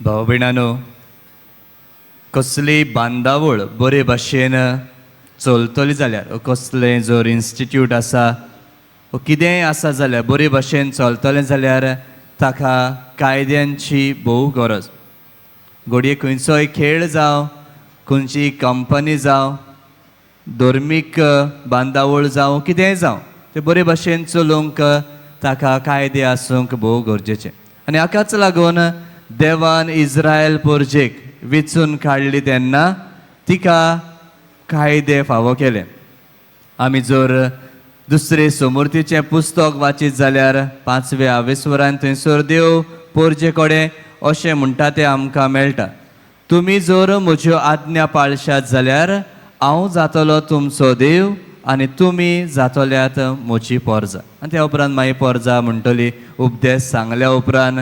भाव भयणांनो, कसली बांदावळ बरे भाशेन चलतली जाल्यार, कसलें जर इन्स्टिट्यूट आसा वो कितेंय आसा जाल्यार बरे भाशेन चलतलें जाल्यार ताका कायद्यांची भोव गरज. घडये खंयचोय खेळ जावं, खंयची कंपनी जावं, धर्मीक बांदावळ जावं, कितेंय जावं, तें बरे भाशेन चलोवंक ताका कायदे आसूंक भोव गरजेचें. आनी हाकाच लागून देवान इस्रायल पोरजेक विचून काडली तेन्ना तिका कायदे फावो केले. आमी जर दुसरे समूर्तीचें पुस्तक वाचीत जाल्यार पांचव्या आवेस्वरान थंयसर देव पोरजे कडेन अशें म्हणटा तें आमकां मेळटा, तुमी जर म्हज्यो आज्ञा पाळशात जाल्यार हांव जातलो तुमचो देव आनी तुमी जातल्यात म्हजी पोरजा. आनी त्या उपरांत मागीर पोरजा म्हणटली. उपदेश सांगल्या उपरांत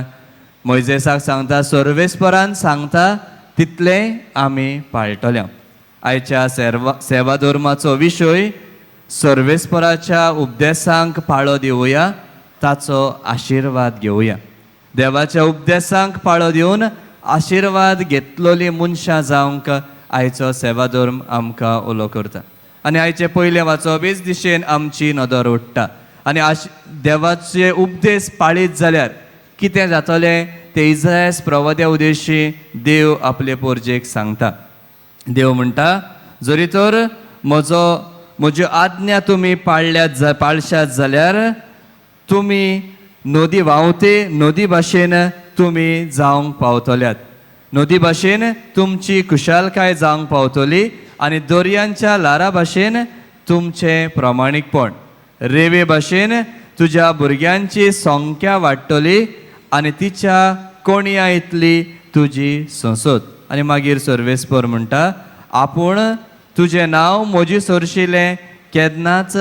मोयजेसाक सांगता, सर्वेस्परान सांगता तितलें आमी पाळटले. आयच्या सेवा धर्माचो विशय सर्वेस्पराच्या उपदेसांक पाळो दिवया, ताचो आशिर्वाद घेवया. देवाच्या उपदेसांक पाळो दिवन आशिर्वाद घेतलोली मनशां जावंक आयचो सेवा धर्म आमकां उलो करता. आनी आयचें पयलें वाचप हेच दिशेन आमची नदर उडटा. आनी देवाचे उपदेश पाळीत जाल्यार कितें जातलें तें इस्रायल प्रवाद्या उदेशी देव आपले पोरजेक सांगता. देव म्हणटा, जरी तर म्हज्यो आज्ञा तुमी पाळल्यात पाळशात जाल्यार तुमी नदी व्हांवते नदी भाशेन तुमी जावंक पावतल्यात, नदी भाशेन तुमची खुशालकाय जावंक पावतली आनी दर्यांच्या ल्हारा भाशेन तुमचें प्रमाणीकपण, रेवे भाशेन तुज्या भुरग्यांची संख्या वाडटली आनी तिच्या कोणया इतली तुजी संसद. आनी मागीर सर्वेस्पर म्हणटा, आपूण तुजें नांव म्हजी सरशिलें केन्नाच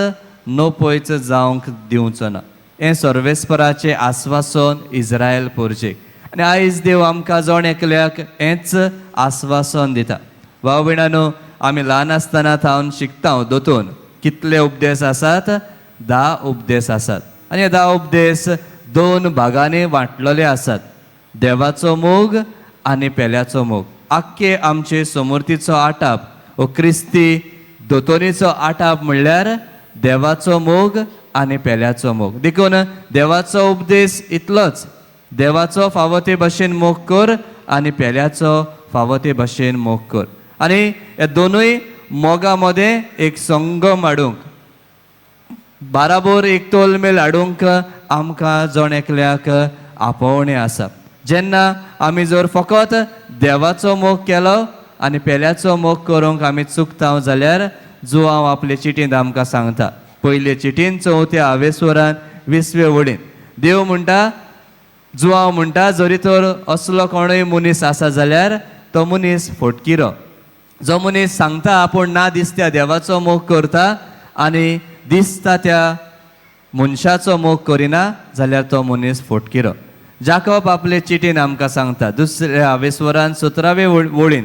नपयच जावंक दिवचो ना. हें सर्वेस्पराचें आस्वासन इस्रायल पोरजेक. आनी आयज देव आमकां जण एकल्याक हेंच आस्वासन दिता. भाव भयणांनो, आमी ल्हान आसतना थावन शिकता दोतोन कितले उपदेश आसात, 10 उपदेश आसात. आनी हे 10 उपदेश 2 भागांनी वांटलेले आसात, देवाचो मोग आनी पेल्याचो मोग. आख्खे आमचे समूर्तीचो आटाप वो क्रिस्ती दोतोनीचो आटाप म्हणल्यार देवाचो मोग आनी पेल्याचो मोग. देखून देवाचो उपदेश इतलोच, देवाचो फावो ते भाशेन मोग कर आनी पेल्याचो फावो ते भाशेन मोग कर. आनी ह्या दोनूय मोगा मदें एक संगम हाडूंक, बाराबोर एक तोलमेल हाडूंक आमकां जण एकल्याक आपोवणें आसा. जेन्ना आमी जर फकत देवाचो मोग केलो आनी पेल्याचो मोग करूंक आमी चुकता जाल्यार जुआंव आपले चिटींत आमकां सांगता, पयले चिटीन चवथ्या आवेस्वरान 20वे वडीन देव म्हणटा, जुआंव म्हणटा, जरी तर असलो कोणूय मनीस आसा जाल्यार तो मनीस फटकिरो. जो मनीस सांगता आपूण ना दिसत्या देवाचो मोग करता आनी दिसता त्या मनशाचो मोग करिना जाल्यार तो मनीस फटकिरो. जाकोब आपले चिटीन आमकां सांगता, दुसऱ्या आवेस्वरान 17वे वळीन,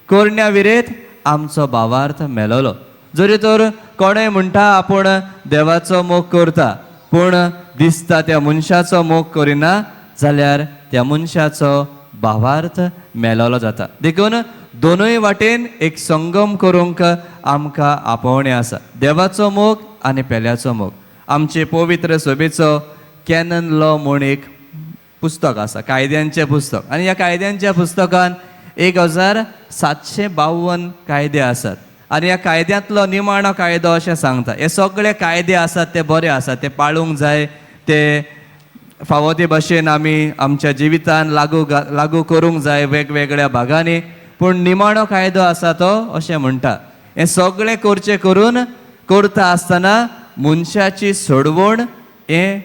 करण्या विरेत आमचो भावार्थ मेलोलो. जरी तर कोणूय म्हणटा आपूण देवाचो मोग करता पूण दिसता त्या मनशाचो मोग करिना जाल्यार त्या मनशाचो भावार्थ मेलोलो जाता. देखून दोनूय वाटेन एक संगम करूंक आमकां आपोवणें आसा, देवाचो मोग आनी पेल्याचो मोग. आमचे पवित्र सभेचो कॅनन लॉ म्हूण एक पुस्तक आसा, कायद्यांचें पुस्तक. आनी ह्या कायद्यांच्या पुस्तकान 1752 कायदे आसात. आनी ह्या कायद्यांतलो निमाणो कायदो अशें सांगता, हे सगळे कायदे आसात ते बरे आसात, ते पाळूंक जाय, ते फावो ते भाशेन आमी आमच्या जिवितान लागू करूंक जाय वेगवेगळ्या भागांनी. पूण निमाणो कायदो आसा तो अशें म्हणटा, हें सगळें करचें करून करता आसतना मनशाची सोडवण हें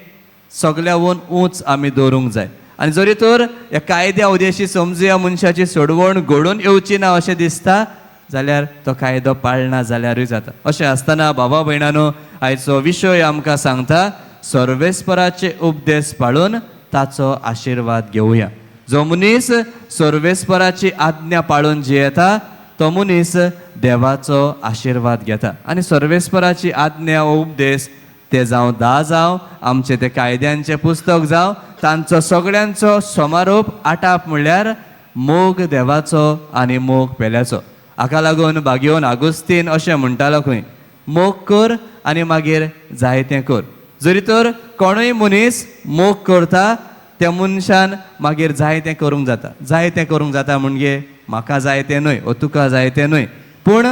सगळ्याहून ऊंच आमी दवरूंक जाय. आनी जरी तर ह्या कायद्या उदेशी समजुया मनशाची सोडवण घडून येवची ना अशें दिसता जाल्यार तो कायदो पाळना जाल्यारूय जाता. अशें आसतना बाबा भयणानो, आयचो विशय आमकां सांगता, सर्वेस्पराचे उपदेश पाळून ताचो आशिर्वाद घेवया. जो मनीस सर्वेस्पराची आज्ञा पाळून जियेता तो मनीस देवाचो आशिर्वाद घेता. आनी सर्वेस्पराची आज्ञा उपदेश ते जावं 10 जावं, आमचे ते कायद्यांचें पुस्तक जावं, तांचो सगळ्यांचो समारोप आटाप म्हणल्यार मोग देवाचो आनी मोग पेल्याचो. हाका लागून भाग्योन आगुस्तीन अशें म्हणटालो खंय, मोग कर आनी मागीर जाय तें कर. जरी तर कोणूय मनीस मोग करता त्या मनशान मागीर जाय तें करूंक जाता. जाय तें करूंक जाता म्हणजे म्हाका जाय तें न्हय ओ तुका जाय तें न्हय, पूण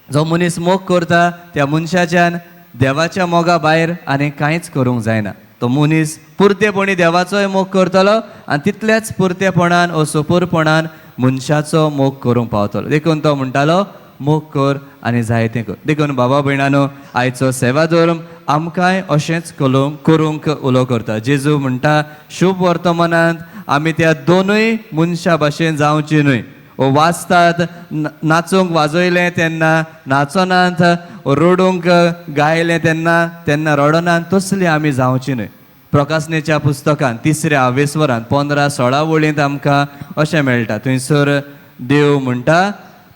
जो मनीस मोग करता त्या मनशाच्यान देवाच्या मोगा भायर आनी कांयच करूंक जायना. तो मनीस पुरतेपणी देवाचोय मोग करतलो आनी तितल्याच पुरतेपणान ओ सुपूरपणान मनशाचो मोग करूंक पावतलो. देखून तो म्हणटालो मोग कर आनी जाय तें कर. देखून बाबा भयणानो, आयचो सेवा धर्म आमकांय अशेंच करूंक उलो करता. जेजू म्हणटा शुभ वर्तमानांत आमी त्या दोनूय मनशां भाशेन जावची न्हय. ओ वाचतात नाचूंक वाजयलें तेन्ना नाचनात, रडूंक गायलें तेन्ना तेन्ना रडनात, तसली आमी जावची न्हय. प्रकाशनेच्या पुस्तकान तिसऱ्या आवेस्वरान 15-16 वळींत आमकां अशें मेळटा. थंयसर देव म्हणटा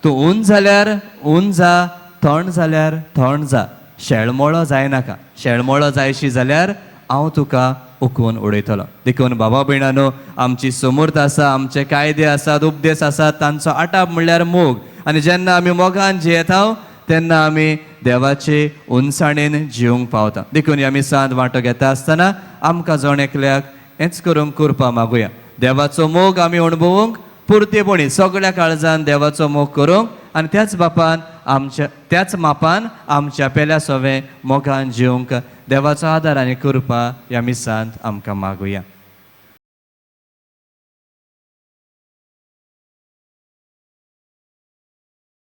तूं ऊन जाल्यार ऊन जा, थंड जाल्यार थंड जा, शेळमोळो जायनाका. शेळमोळो जायशी जाल्यार हांव तुका उखून उडयतलो. देखून बाबा भयणानो, आमची समूर्त आसा, आमचे कायदे आसात, उपदेश आसात, तांचो आटाप म्हणल्यार मोग. आनी जेन्ना आमी मोगान जियेता तेन्ना आमी देवाचे उनसाणेन जिवंक पावता. देखून ह्या मिसांत वांटो घेता आसतना आमकां जण एकल्याक हेंच करूंक कृपा मागुया. देवाचो मोग आमी अणभवूंक पुरतेपणी सगळ्या काळजान देवाचो मोग करूंक आनी त्याच बापान आमच्या त्याच मापान आमच्या पेल्या सोवे मोगान जिवंक देवाचो आदार आनी कृपा ह्या मिसांत आमकां मागुया.